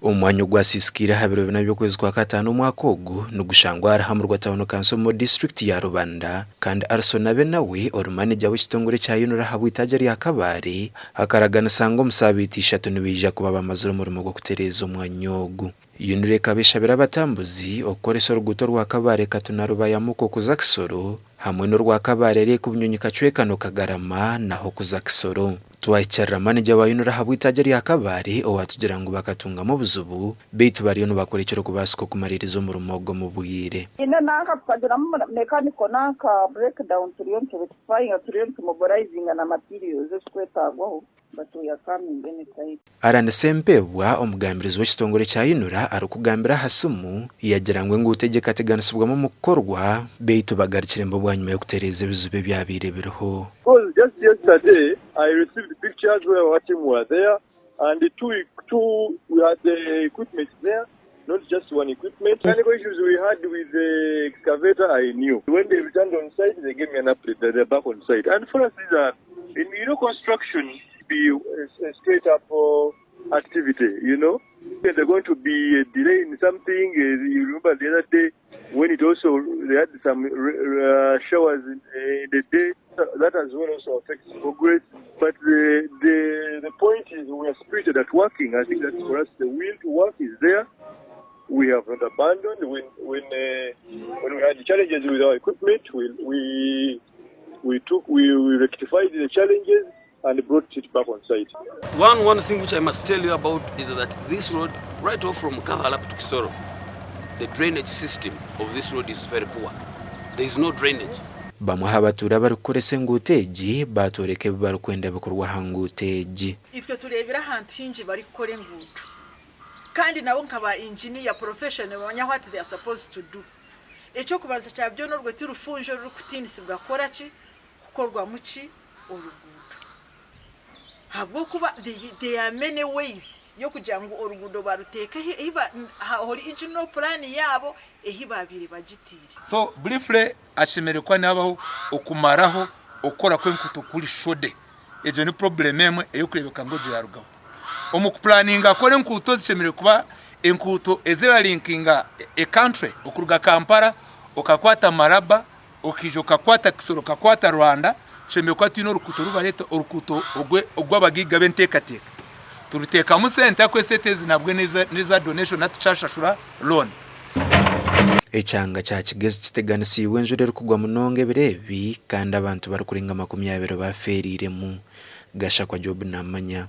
Omwanya ogwasiisikaire aha biro bina by'okwezi kwa kataano omwaka ogu nigushangwa ahari Hamurwa Town Council omu disiturikiti ya Rubanda kandi Arson Abe nawe ori manegya w'ekitongore ekya UNRA ahabw'eitaagi erya Kabale akaraganisa ngu omu saabiiti ishatu nibaija kuba bamazire omurimo gw'okutereeza omwanya ogu. UNRA ekaba eshabire abatambuzi okukoresa oruguuto orwa Kabale Katuna Rubayamuko kuza Kisoro hamwe n'orwa Kabale Lake Bunyonyi Kacwekano Kagarama naho kuza Kisoro. Twahikirira manegya wa UNRA ahabw'eitaagi erya Kabale owatugira ngu bakatungamu obuzibu beitu bariyo nibakora ekirikubaasika okumariiriza omurimo ogu omu bwire. Nyine nanka tukagiramu mechanical nanka breakdown turiyo nitu rectifyinga turiyo nitu mobilizinga na materials ezikwetagwaho but we are coming anytime. Allan Ssempebwa, omugambirizi w'ekitongore kya UNRA arikugambira aha simu, yagira ngu enguuto egi ekateganisibwamu omu kukorwa beitu bagarukire mbu bwanyima y'okutereeza ebizibu ebyabaire biriho. Because just yesterday I received pictures where our team were there and two two we had the equipment there not just one equipment. Mechanical issues we had with the excavator I knew. When they returned on site they gave me an update that they're back on site and for us these are in you know construction be a straight up uh, activity you know there's going to be a delay in something uh, you remember the other day when it also they had some uh, showers in, uh, in the day that as well also affects progress but the, the the point is we are spirited at working i think that for us the will to work is there we have not abandoned when when uh, when we had challenges with our equipment we we we took we, we rectified the challenges and brought it back on site. One, one thing which I must tell you about is that this road, right off from Kavala up to Kisoro, the drainage system of this road is very poor. There is no drainage. Bamwe aha batuura abarikukoresa enguuto egi baatworeka ebi barikwenda bikorwe aha nguuto egi. Itwe tureebire ahantu haingi barikukora enguuto kandi nabo nka ba engineer profession nibamanya what they are supposed to do. Eky'okubanza kya byona orwo ti rufunjo orurikutiinisibwa kukora ki? Kukorwamu ki? Oruguuto. Ahabw'okuba there are many ways y'okugira ngu oruguudo baruteeke ahi ba original plan yaabo ehi baabaire bagiteire. So briefly ashemereire kuba nihabaho okumaraho okukora kw'enkuuto kuri shoddy. Egyo ni problem emwe ey'okureebeka ngu egyo yaarugaho. Omu kupulaninga kukora enkuuto zishemereire kuba enkuuto eziralinkinga e country okuruga Kampala okakwata Maraba okaija okakwata Kisoro okakwata Rwanda tushemereire kuba twine orukuuto oru bareeta orukuuto orw'abagaiga b'enteekateeka. Turuteekamu sente ahabw'okuba esente ezi nabwo n'eza donation hati tukyashashura loan. Ekyanga kya Kigezi kiteganisiibwe enjura erikugwa munonga ebiro ebi kandi abantu barikurenga 20 bafeereiremu. Gashakwa Job namanya.